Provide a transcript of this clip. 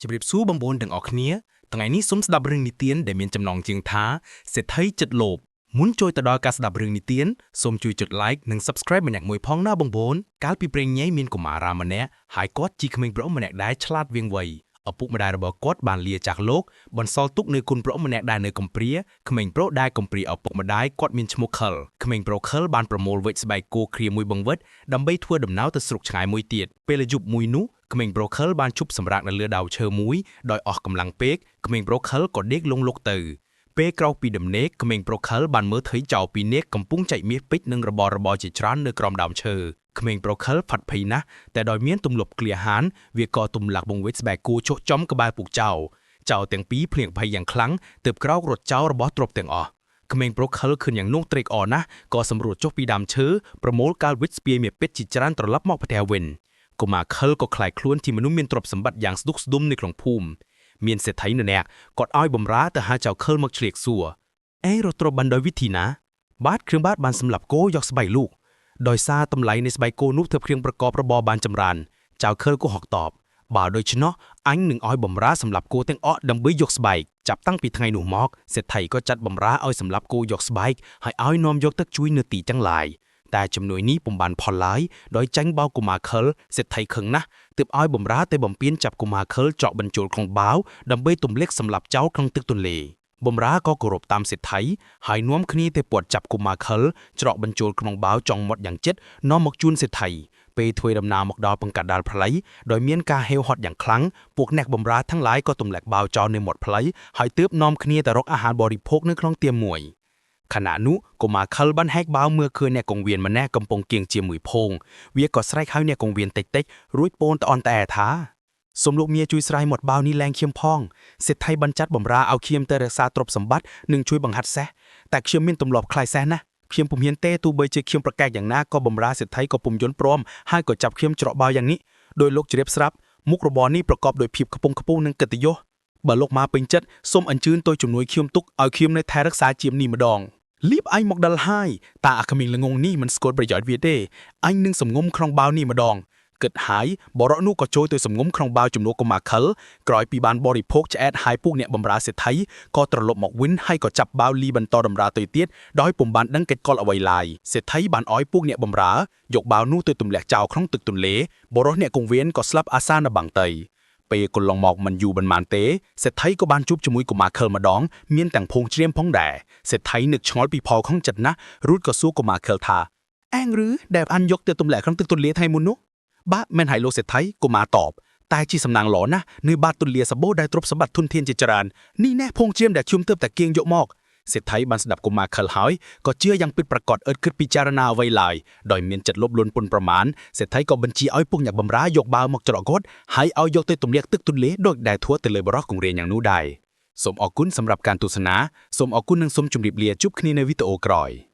ជម្រាបសួរបងប្អូនទាំងអស់គ្នាថ្ងៃនេះសូមស្ដាប់រឿងនិទានដែលមានចំណងជើងថាសេដ្ឋីចិត្តលោភមុនចូលទៅដល់ការស្ដាប់រឿងនិទានសូមជួយចុច Like និង Subscribe ម្នាក់មួយផងណាបងប្អូនកាលពីព្រេងញ៉ៃមានកុមារាម្នាក់ហើយគាត់ជាក្មេងប្រុសម្នាក់ដែលឆ្លាតវាងវៃឪពុកម្ដាយរបស់គាត់បានលាចាកលោកបន្សល់ទុកនៅគុណប្រុសម្នាក់ដែលនៅកំព្រាក្មេងប្រុសដែលកំព្រាឪពុកម្ដាយគាត់មានឈ្មោះខិលក្មេងប្រុសខិលបានប្រមូលវេចស្បែកគោគ្រាមួយបង្វិតដើម្បីធ្វើដំណើរទៅស្រុកឆ្ងាយមួយទៀតពេលយប់មួយនោះ ក្មេងប្រុសខិលបានឈប់សម្រាកនៅលើដាវឈើមួយដោយអស់កម្លាំងពេកក្មេងប្រុសខិលក៏ដេកលង់លុកទៅពេលក្រោកពីដំណេកក្មេងប្រុសខិលបានមើលឃើញចៅពីរនាក់កំពុងចែកមាសពេជ្រនិងរបររបរជាច្រើននៅក្រោមដើមឈើក្មេងប្រុសខិលផាត់ភ័យណាស់តែដោយមានទំលប់ក្លាហានវាក៏ទម្លាក់បង្វិចស្បែកគោចុះចំក្បែរពុកចៅចៅទាំងពីរភ្លៀងភ័យយ៉ាងខ្លាំងទើបក្រោករត់ចោលរបស់ទ្រព្យទាំងអស់ក្មេងប្រុសខិលឃើញយ៉ាងនោះត្រេកអរណាស់ក៏សម្រួលចុះពីដើមឈើប្រមូលកាលវិចស្ពាយមាសពេជ្រជាច្រើនត្រឡប់មកផ្ទះវិញ កុមារខិលក៏ក្លាយខ្លួនជាមនុស្សមានទ្រព្យសម្បត្តិយ៉ាងស្ដុកស្ដុំនៅក្នុងភូមិមានសេដ្ឋីនរនាក់គាត់ឲ្យបំរើទៅហៅចៅខិលមកឆ្លៀកសួរអេរកទ្រព្យបានដោយវិធីណា បាទគ្រឿងបាទបានសម្លាប់គោយកស្បែកលូកដោយសារតម្លៃនៃស្បែកគោនោះធ្វើគ្រឿងប្រកបរបរបានចម្រើនចៅខិលក៏ហកតបបើដូច្នោះអញនឹងឲ្យបំរើសម្លាប់គោទាំងអស់ដើម្បីយកស្បែកចាប់តាំងពីថ្ងៃនោះមកសេដ្ឋីក៏ចាត់បំរើឲ្យសម្លាប់គោយកស្បែកហើយឲ្យនាំយកទឹកជួយនៅទីទាំងឡាយតែជំនួយនេះពុំបានផលឡើយដោយចាញ់បោកកុមារខិលសេដ្ឋីខឹងណាស់ទើបឲ្យបំរើទៅបំពេញចាប់កុមារខិលចောက်បញ្ចូលក្នុងបាវដើម្បីទម្លាក់សម្លាប់ចោលក្នុងទឹកទន្លេ បំរើក៏គោរពតាមសេដ្ឋីហើយនាំគ្នាទៅពាត់ចាប់កុមារខិលច្រកបញ្ចូលក្នុងបាវចង់មាត់យ៉ាងចិត្តនាំមកជូនសេដ្ឋីពេលធ្វើដំណើរមកដល់បង្កាត់ដាលផ្លៃដោយមានការហេវហត់យ៉ាងខ្លាំងពួកអ្នកបំរើទាំងឡាយក៏ទម្លាក់បាវចោលនៅមាត់ផ្លៃហើយទើបនាំគ្នាទៅរកអាហារបរិភោគនៅក្នុងទៀមមួយខណៈនោះកុមារខិលបានហែកបាវមើលឃើញអ្នកកងវៀនម្នាក់កំពុងគៀងជាមួយភងវាក៏ស្រែកហៅអ្នកកងវៀនតិចៗរួចពោលត្អនត្អែថាសូមលោកមាជួយស្រាយមាត់បាវនេះឡើងខ្ញុំផងសេដ្ឋីបានចាត់បំរើឲ្យខ្ញុំទៅរក្សាទ្រព្យសម្បត្តិនិងជួយបង្ហាត់សេះតែខ្ញុំមានទម្លាប់ខ្លាចសេះណាស់ខ្ញុំពុំហ៊ានទេទោះបីជាខ្ញុំប្រកែកយ៉ាងណាក៏បំរើសេដ្ឋីក៏ពុំយន់ព្រមហើយក៏ចាប់ខ្ញុំច្រកបាវយ៉ាងនេះដោយលោកជ្រាបស្រាប់មុខរបរនេះប្រកបដោយភាពខ្ពង់ខ្ពស់និងកិត្តិយសបើលោកមកពេញចិត្តសូមអញ្ជើញទៅជំនួយខ្ញុំទុកឲ្យខ្ញុំនៅថែរក្សាជាមនេះម្ដងលៀបអញមកដល់ហើយតាអាក្មេងល្ងងនេះមិនស្គាល់ប្រយោជន៍វាទេអញនឹងសំងំក្នុងបាវនេះម្ដងគិតហើយបរិនោះក៏ចូលទៅសំងំក្នុងបាវជំនួសកុមារខិលក្រោយពីបានបរិភោគឆ្អែតហើយពួកអ្នកបម្រើសេដ្ឋីក៏ត្រឡប់មកវិញហើយក៏ចាប់បាវលីបន្តដំណើរទៅទៀតដោយពុំបានដឹងកិច្ចកលអ្វីឡើយសេដ្ឋីបានអោយពួកអ្នកបម្រើយកបាវនោះទៅទម្លាក់ចោលក្នុងទឹកទន្លេបរិសអ្នកគង្វៀនក៏ស្លាប់អាសានបាំងទៅពេលកន្លងមកមិនយូរប៉ុន្មានទេសេដ្ឋីក៏បានជួបជាមួយកុមារខិលម្ដងមានទាំងភងជ្រាមផងដែរសេដ្ឋីនឹកឆ្ងល់ពីផលក្នុងចិត្តណាស់រួចក៏សួរកុមារខិលថាអែងឬដែលអានយកទៅទម្លាក់ក្នុងទឹកទន្លេថ្ងៃមុននោះបាទមែនហើយលោកសេដ្ឋីកុមារតបតែជាសំណាងល្អណាស់នៅបាតទន្លេសម្បូរដែលទ្រព្យសម្បត្តិធនធានជាច្រើននេះណែភងជ្រាមដែលខ្ញុំទើបតែគៀងយកមកសេដ្ឋីបានស្ដាប់កុមារខិលហើយក៏ជឿយ៉ាងពិតប្រាកដឥតគិតពិចារណាអ្វីឡើយដោយមានចិត្តលោភលន់ពុនប្រមាណសេដ្ឋីក៏បញ្ជាឲ្យពួកអ្នកបម្រើយកបាវមកច្រកគាត់ហើយឲ្យយកទៅទម្លាក់ទឹកទន្លេដោយដែលធ្វើទៅលើបរិះគង្រៀនយ៉ាងនោះដែរសូមអរគុណសម្រាប់ការទស្សនាសូមអរគុណនិងសូមជម្រាបលាជួបគ្នានៅវីដេអូក្រោយ។